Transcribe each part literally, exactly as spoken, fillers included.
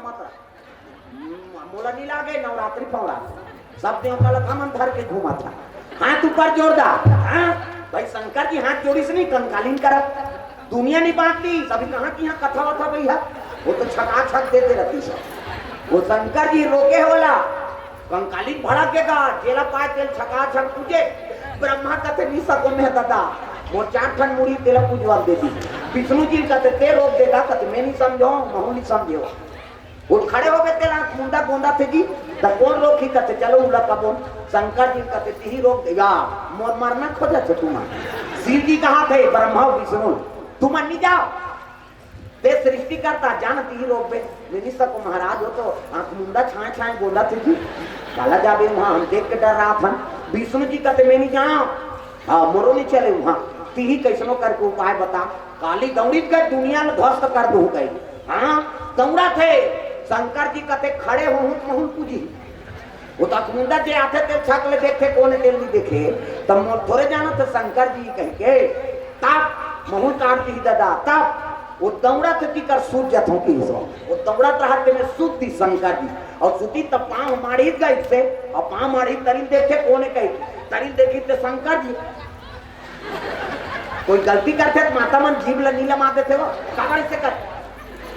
मत रख। हम्म, मोला नहीं लागे नवरात्रि फौरा। सब देवता ला हमन धर के घूमत हा। हाथ ऊपर जोर दा। हाँ? भाई शंकर जी हाथ जोड़िस नहीं, कंकालीन करत। दुनिया नहीं बांटती, सभी कहाँ की यहाँ कथा वथा भैया। वो तो छका छक देते रहती सब। वो शंकर जी रोके होला। कंकालीन भड़क के गा, जेला पाए तेल छका छक पूजे। ब्रह्मा कथे नहीं सको मैं दादा, मोर चार ठन मुड़ी तेला पूजवा देती। विष्णु जी कथे ते रोक देता, कथे मैं नहीं समझो, महू नहीं समझो। वो खड़े हो गए तेला मुंडा गोंदा थे जी, त कौन रोकी कथे चलो उला कबो। शंकर जी कथे तिही रोक देगा, मोर मरना खोजा थे तुम। शिव जी कहा थे ब्रह्मा विष्णु, तुम नहीं जाओ। ते सृष्टि करता जान तिही रोक बे। मिनिस्टर को महाराज हो तो आंख मुंडा छाए छाए गोंदा थे जी। काला जाबे वहां हम देख के डर रहा था। विष्णु जी कहते मैं नहीं जाऊं। हाँ, मोरो नहीं चले वहां। तिही कैसनो करके उपाय बता। काली दौड़ी गए दुनिया में ध्वस्त कर दू गई। हाँ, दौड़ा थे। शंकर जी कहते खड़े हो हूं महूं पूजी। वो तो अखमुंदा जे आथे तेल छक ले देखथे कोन तेल नहीं देखे। तब मोर थोड़े जाना थे शंकर जी कह के। तब महूं काट दी दादा। तब वो दौड़ा थे ती कर सूत जात हूं कि सो। वो दौड़ा रहा ते में सूत दी शंकर जी। और सूती तब पांव मारी गई से। और पांव मारी तरिन देखे कोन कही। तरिन देखी ते शंकर जी। कोई गलती करथे त माता मन जीभ ल नी लमा देथे वो। काबर ऐसे कर,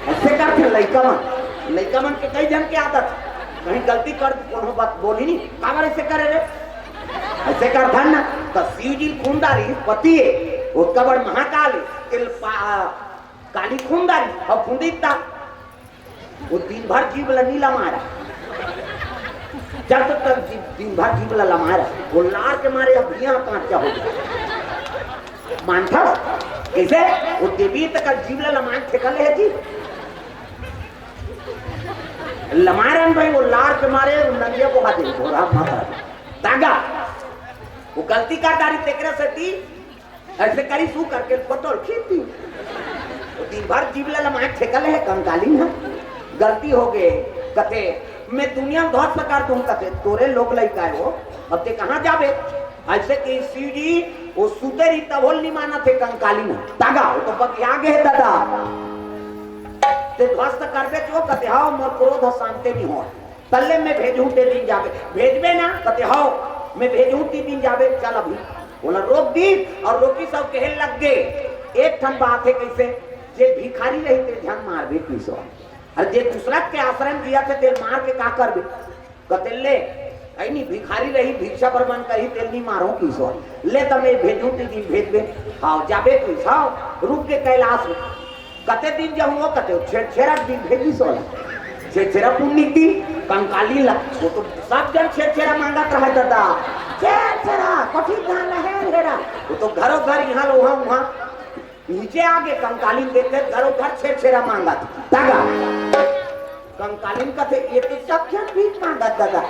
ऐसे करथे लइका मन। लइका मन के कई झन के आदत, कहीं गलती कर दी कोनो बात बोली नी। काबर ऐसे करे रे? ऐसे करथन ना। त शिव जी खून डारी पति हे, ओतका बड़ महाकाल हे, तेल पा-, काली खून डारी, अब खून देता। वो दिन भर जीभ ल नी लमारा। जब तक जीभ, दिन भर जीभ ल लमारा, वो लार के मारे अब यहाँ कांचा हो गया। मानथस? कैसे? वो देवी तक जीभ ल लमाए ठेका ले है जी। लमारन भाई वो लार के मारे वो नंगिया को हाथे भोरा माता। दागा। वो गलती कर डारी तेकरे से ती ऐसे करी सू करके फोटो खींच दी। तो दिन भर जीभ ल लमाए ठेका ले है कंकालीन है। गलती हो गए, कथे, मैं दुनिया ध्वस्त कर दूं, कथे, तोरे लोग लइका हो, अब ते कहाँ जाबे? ऐसे कि शिव जी, वो सुते रही तब होल नहीं माना थे कंकालीन है। तागा, वो तो बगिया गए दादा। ते ध्वस्त करबे जो, कथे, हाँ, मोर क्रोध शांति नहीं हो। तल्ले मैं भेजूं ते दिन जाबे, भेजबे ना? कथे, "हव, मैं भेजूं ते दिन जाबे, चल अभी।" ओला रोक दी और रोकी सब कहे लग गे, "एक ठन बात है, कैसे? जे भिखारी रही ते झन मारबे किसो, और जे दूसरा के आश्रम दिया थे ते मार के का करबे?" कथे, "ले, ऐ नी भिखारी रही, भिक्षा पर मन कही, तेल नी मारो किसो। ले त मैं भेजूं ते दिन भेजबे।" "हव, जाबे किसो, रुक के कैलाश में।" कते दिन जहूं वो कते छेरछेरा दिन भेजी सोला। छेरछेरा पुन्नी दिन कंकाली ला, वो तो सब जन छेरछेरा मांगत रहे दादा। छेरछेरा, कथी गाना है हेरा? वो तो घरों घर यहाँ लो, वहाँ, वहाँ। नीचे आगे कंकालीन देखे, घरों घर छेरछेरा मांगत। तागा। कंकालीन कथे, ये तो सब जन भीख मांगत दादा।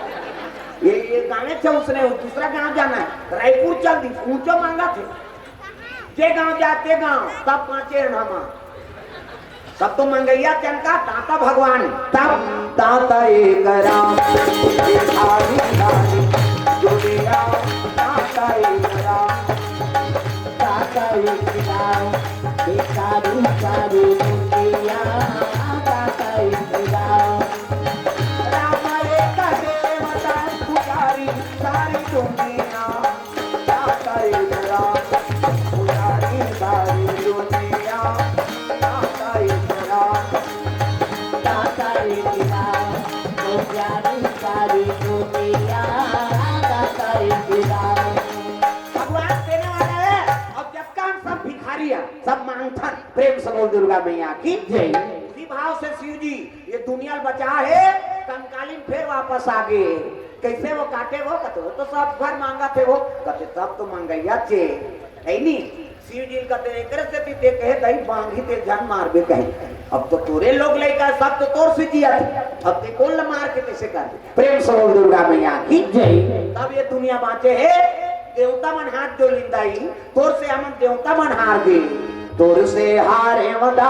ये, ये गाने थे उसने, दूसरा गांव जाना है। रायपुर चल दी, ऊंचो मांगत हे। जे गांव जाते गांव, सब पांचे अनामा। सब तो मंगैया चंका, दाता भगवान। तब दाता एक राम, भिखारी सारी दुनिया, दाता एक राम, दाता एक राम, भिखारी सारी दुनिया, दाता एक राम। राम एक देवता पुजारी सारी दुनिया। भगवान देने वाला है। अब जब काम सब भिखारी है, सब मांगथन। प्रेम से बोल दुर्गा मैया की जय। उसी भाव से शिव जी ये दुनिया ल बचा है, कंकालीन फिर वापस आ गए। कैसे वो काटे वो कथे, वो तो सब घर मांगत हे वो कथे, सब तो मंगैया चे। है नी? शिव जी कथे, एकरे से भी ते कहे, "दई बांधी ते झन मारबे कहे।" अब तो तोरे लोग लइका सब तो तोर से जिया थे। अब ते कोन ल मार के कैसे कर दे? प्रेम से बोल दुर्गा मैया की जय। तब ये दुनिया बांचे हे, देवता मन हाथ जोड़ लिंदाई, तोर से हमन देवता मन हार गए। तोर से हारे मदा